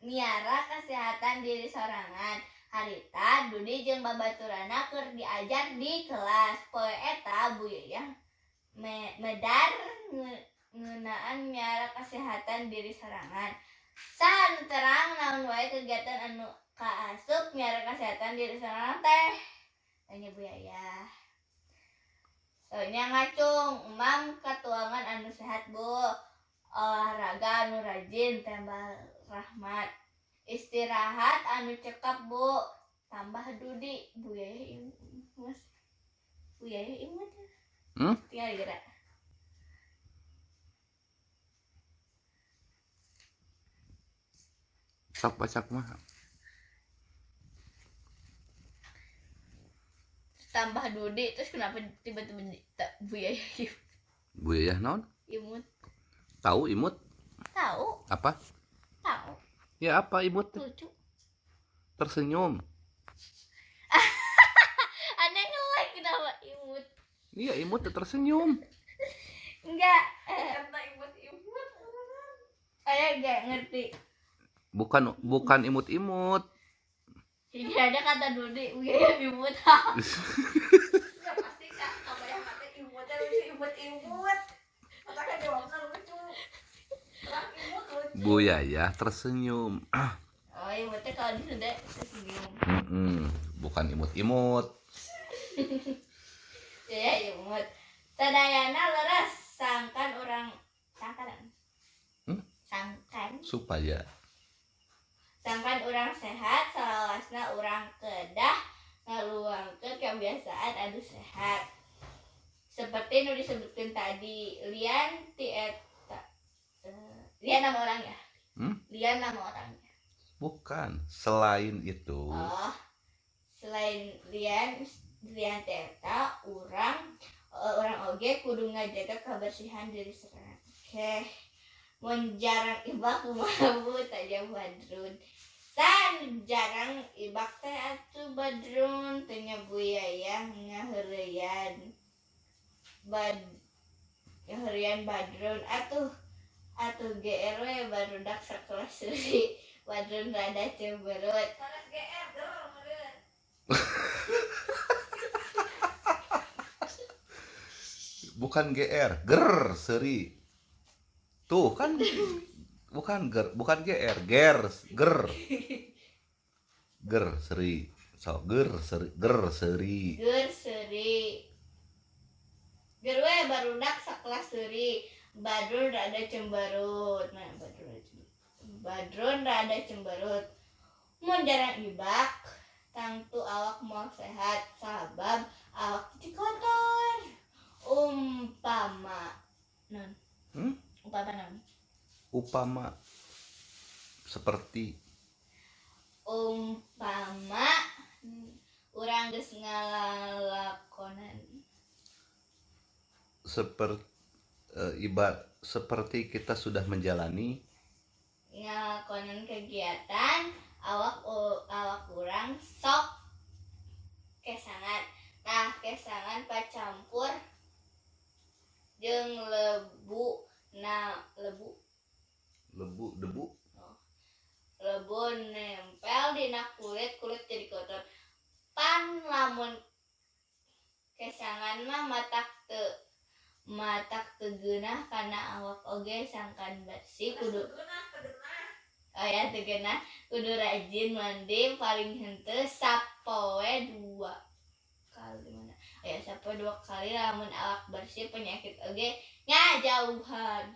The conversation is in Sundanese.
Miara kesehatan diri sorangan. Harita Dudi jeung babaturanna keur diajar di kelas. Poe eta Bu Yayah medar ngeunaan miara kesehatan diri sorangan. Saha nu terang naon wae kegiatan anu kaasup miara kesehatan diri sorangan teh? Tanya Bu Yayah. Sonya ngacung, "Umam katuangan anu sehat, Bu. Olahraga anu rajin," tambah Rahmat. "Istirahat anu cekap, Bu," tambah Dudi. Bu Yayah mas, Bu Yayah imut. Hmm? Tinggal gerak. Sok baca kumaha? Tambah Dudi, terus kenapa tiba-tiba Bu Yayah Bu Yayah naon? Imut. Tahu imut? Tahu. Apa? Tahu. Ya apa imut? Lucu. Tersenyum. Aneh nge-like kenapa imut? Iya, imut tersenyum. Enggak. Kata imut-imut. Saya enggak ngerti. Bukan bukan imut-imut. Iya, ada kata Dudi, Bu Yayah imut. Ya pasti kak, kamu yang kata imutnya lucu, imut-imut. Kata jawabnya lucu. Orang imut lucu. Bu Yayah tersenyum. Oh, imutnya kalau di Sunda tersenyum. Bukan imut-imut. Ya, imut. Sadayana leres sangkan orang sangkan. Hmm? Sangkan. Supaya Sangkan urang sehat, salawasna urang kedah ngaluangkeun kebiasaan anu sehat. Seperti nu disebutkan tadi, lian ti eta. Lian nama orangnya. Hmm? Lian nama orangnya. Bukan. Selain itu, Oh, selain lian lian ti eta urang oge kudu ngajaga kebersihan diri sorangan. Oke. Mun jarang ibak kumaha, Bu? Tanya Badrun. San jarang ibak teh atuh, Badrun? Tanya Bu Yayah ngaheureyan. Bad ngaheureyan Badrun atuh atuh GR we, barudak sakelas seuri. Badrun rada cemberut. Sanes GR, ger, meureun. Bukan GR, ger seri. Tuh kan bukan ger, bukan GR, ger, ger. Ger seri. So, ger seri, ger seri. Ger seuri. Ger we, barudak sakelas seuri. Badrun rada cemberut. Nah, Badrun rada cemberut. Badrun rada cemberut. Mun jarang ibak, tangtu awak moal sehat sabab awak jadi kotor. Umpama non. Hmm? Umpama non. Upama seperti. Umpama urang geus ngalalakonan Seperti seperti kita sudah menjalani ngalakonan kegiatan, awak urang sok kesangan. Nah, kesangan pacampur jeung lebu, nah lebu. Lebu, debu. Lebu nempel dina kulit, kulit jadi kotor. Pan lamun kesangan mah matak teu geunah kana awak oge. Sangkan bersih kudu Kegenah, kegenah. Oh ya, teu geunah. Kudu rajin mandi paling henteu sapoe dua kali. Mana ya, sapoe dua kali. Lamun awak bersih, penyakit oge ngajauhan.